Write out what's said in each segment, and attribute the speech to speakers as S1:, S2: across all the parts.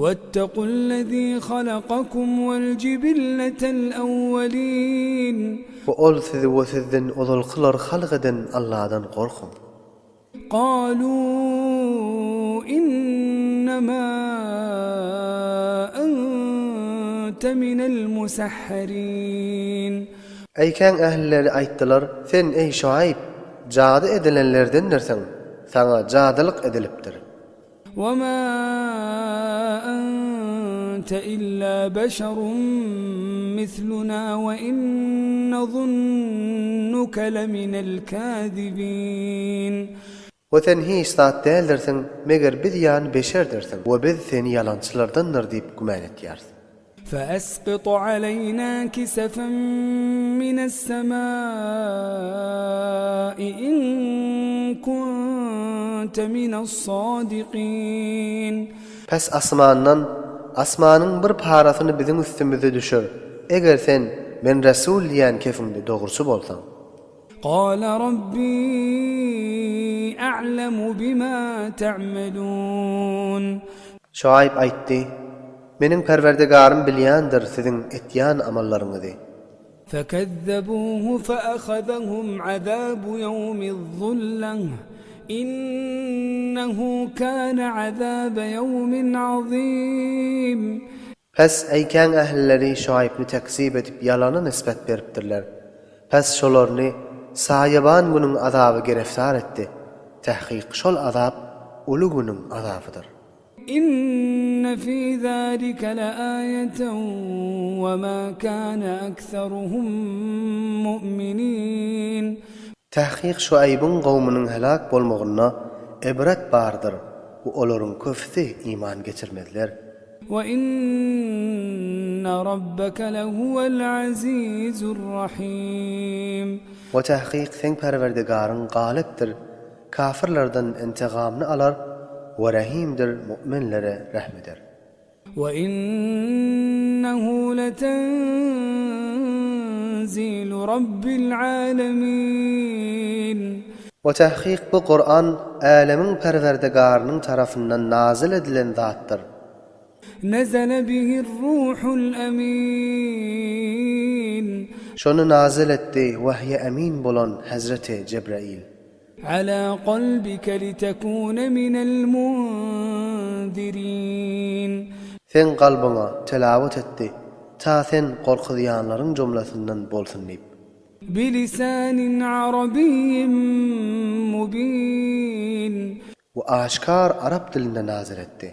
S1: Wettequllezî halakakum weljibilletel ewwelîn.
S2: We Ol sizi we sizden ozalkylary halk eden Alladan gorkuň.
S1: Galû innemâ ente minel musahharîn.
S2: Eýkäň ählileri aýtdylar, Sen, eý, Şuaýb, jady edilenlerdendirsiň, saňa jadylyk edilipdir.
S1: Wema ente illa beşerun misluna we in nezunnuke leminel kazibin.
S2: We sen hiç zat däldirsiň, meger biz ýaly beşerdirsiň we biz seni ýalançylardandyr diýip güman etýäris.
S1: Feeskyt aleýna kisefen mines-semai in kunte minas-sadikyn.
S2: Pes asmandan asmanyň bir parasyny biziň üstümize düşür, eger sen Men resul diýýän kefiňde dogruçy bolsaň.
S1: Gala Rabbi a'lemu bima ta'melun.
S2: Şuaýb aýtdy, Meniň Perwerdigarym bilýändir siziň etýän amallaryňyzy.
S1: Fekezzebuhu feahazahum azabu ýewmiz-zullah, innehu kana azabe ýewmin azim.
S2: Pes Eýkäň ählileri Şuaýbny tekzip edip ýalana nisbet beripdirler. Pes şolaryny saýaban günüň azaby gereftar etdi. Tahkyk şol azap uly günüň azabydyr.
S1: Inne fî zâlike leâyeten we mâ kâne ekseruhum mu'minîn.
S2: Tahkyk Şuaýbyň gowmunyň helak bolmagynda ibret bardyr we olaryň köpüsi iman getirmezler.
S1: We inne rabbeke lehuwel azizur rahim.
S2: We tahkyk seň Perwerdigaryň galypdyr, kafyrlardan intigamyny alar we Rahimdir, mu'minlere rehm eder.
S1: We innehu letenzilu rabbil alemin.
S2: We tahkyk bu Kuran älemiň Perwerdigarynyň tarapyndan nazyl edilen zatdyr.
S1: Nezele bihir-ruhul emin.
S2: Şony nazyl etdi wahýe emin bolan Hezreti Jebraýyl.
S1: Ala kalbike litekune minel munzirin.
S2: Seň kalbyňa telawat etdi, ta sen gorkuzýanlaryň jumlasyndan bolsun diýip.
S1: Bilisanin arabiyyin mubin.
S2: We aşkar arap dilinde nazil etdi.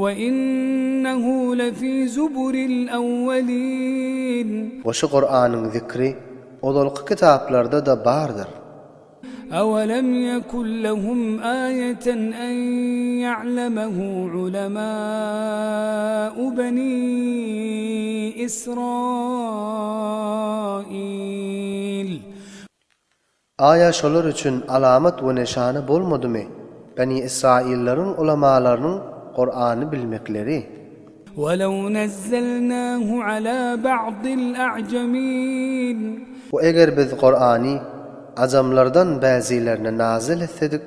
S1: We innehu lefi zuburil awwelin.
S2: We şu Kuranyň zikri ozalky kitaplarda-da bardyr.
S1: Awelem ýekun lehum aýeten en ýa'lemehu ulemâ'u benî Israil.
S2: Aýa şolar üçin alamat we nyşana bolmadymy, Beni Israillaryň ulamalarynyň Kurany bilmekleri?
S1: Welew nezzelnahu ala ba'dil a'jemin.
S2: We eger biz Kurany ajamlardan bäzilerine nazyl etsedik.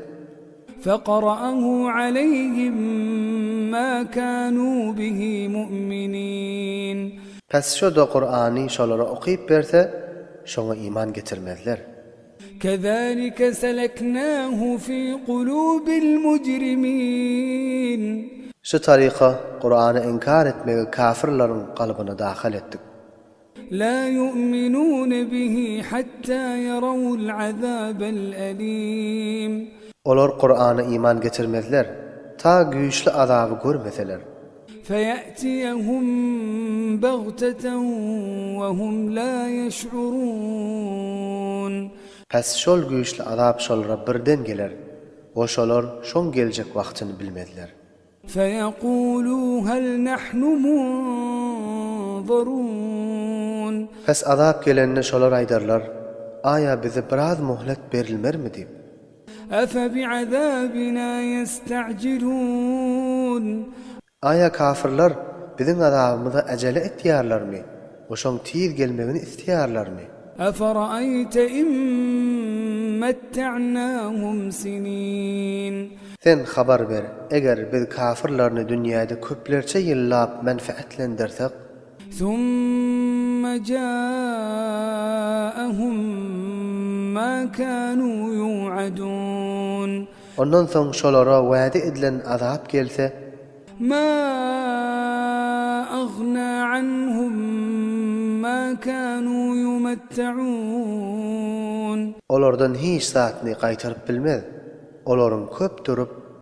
S1: Feqara'ahu aleýhim ma kanu bihi mu'minin.
S2: Pes şo-da Kurany şolara okyp berse, şoňa iman getirmezler.
S1: Kezalike seleknahu fi kulubil mujrimin.
S2: Şu taryka Kurany inkar etmegi kafirleriň kalbyna dahyl etdik.
S1: La yu'minune bihi hatta yarawul azabel elim.
S2: Olar Kurana iman getirmezler, ta güýçli azaby görmeseler.
S1: Feýe'tiyehum bagteten we hum la ýeş'urun.
S2: Pes şol güýçli azap şolara birden geler we şolar şoň geljek wagtyny bilmezler.
S1: Feýekulu hel nahnu munzarun.
S2: Pes azap gelende şolar aýdarlar, Aýa bize biraz muhlet berilmermi diýip.
S1: Efebi'azabina ýesta'jilun.
S2: Aýa kafyrlar biziň azabymyza äjele etýärlermi we şoň tiz gelmegini isleýärlermi?
S1: Efera'eýte in. Metta'nahum sinin.
S2: Sen habar ber, eger biz kafyrlaryny dünýäde köplerçe ýyllap menfäetlendirsek,
S1: Summa ja'ahum ma kanu yu'adun.
S2: Ondan soň şolara wada edilen azap gelse,
S1: Ma agna anhum ma kanu yumatta'un.
S2: Olardan hiç zatny gaýtaryp bilmez. Olaryň köp durup.